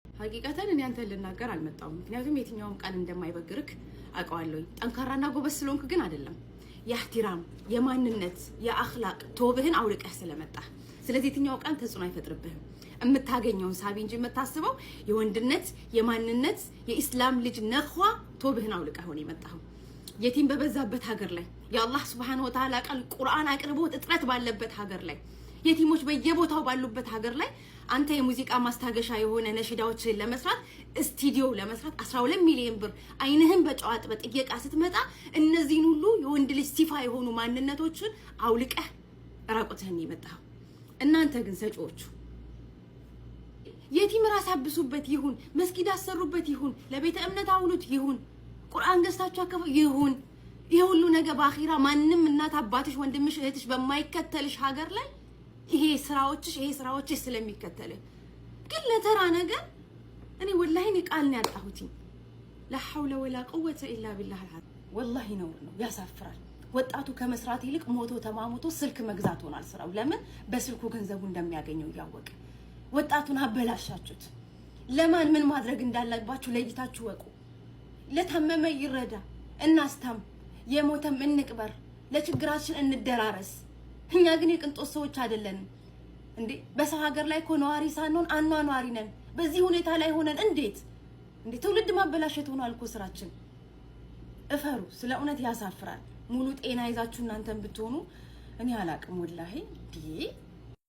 ሀቂቀተን እኔ አንተን ልናገር አልመጣሁም። ምክንያቱም የትኛውም ቃል እንደማይበግርክ አውቀዋለሁኝ። ጠንካራና ጎበዝ ስለሆንክ ግን አይደለም። የእህቲራም፣ የማንነት፣ የአኽላቅ ቶብህን አውልቀህ ስለመጣ፣ ስለዚህ የትኛው ቃል ተጽዕኖ አይፈጥርብህም። የምታገኘውን ሳቢ እንጂ የምታስበው የወንድነት፣ የማንነት፣ የኢስላም ልጅ ነኽዋ ቶብህን አውልቀህ ሆነ የመጣኸው። የቲም በበዛበት ሀገር ላይ፣ የአላህ ስብሐነ ወተዓላ ቃል ቁርአን አቅርቦት እጥረት ባለበት ሀገር ላይ፣ የቲሞች በየቦታው ባሉበት ሀገር ላይ አንተ የሙዚቃ ማስታገሻ የሆነ ነሽዳዎችን ለመስራት፣ ስቱዲዮ ለመስራት 12 ሚሊዮን ብር አይንህን በጨው አጥበህ ጥየቃ ስትመጣ እነዚህን ሁሉ የወንድ ልጅ ሲፋ የሆኑ ማንነቶችን አውልቀህ ራቁትህን የመጣኸው። እናንተ ግን ሰጪዎቹ የቲም ራስ አብሱበት ይሁን፣ መስጊድ አሰሩበት ይሁን፣ ለቤተ እምነት አውሉት ይሁን፣ ቁርአን ገዝታችሁ አከፍ ይሁን፣ ይሄ ሁሉ ነገር በአኺራ ማንም እናት አባትሽ፣ ወንድምሽ፣ እህትሽ በማይከተልሽ ሀገር ላይ ይሄ ስራዎችሽ ስለሚከተልህ ግን ለተራ ነገር እኔ ወላሂ እኔ ቃል ነው ያጣሁት። لا حول ولا قوة إلا بالله። ወላሂ ነውር ነው፣ ያሳፍራል። ወጣቱ ከመስራት ይልቅ ሞቶ ተማሙቶ ስልክ መግዛት ሆኗል ስራው። ለምን? በስልኩ ገንዘቡ እንደሚያገኘው እያወቀ ወጣቱን አበላሻችሁት። ለማን ምን ማድረግ እንዳለባችሁ ለይታችሁ ወቁ። ለታመመ ይረዳ፣ እናስታም፣ የሞተም እንቅበር፣ ለችግራችን እንደራረስ። እኛ ግን የቅንጦት ሰዎች አይደለንም እንዴ። በሰው ሀገር ላይ እኮ ነዋሪ ሳንሆን አኗኗሪ ነን። በዚህ ሁኔታ ላይ ሆነን እንዴት እንዴ ትውልድ ማበላሸት ሆኗል እኮ ስራችን። እፈሩ። ስለ እውነት ያሳፍራል። ሙሉ ጤና ይዛችሁ እናንተን ብትሆኑ እኔ አላቅም ወላሂ። እንዴ!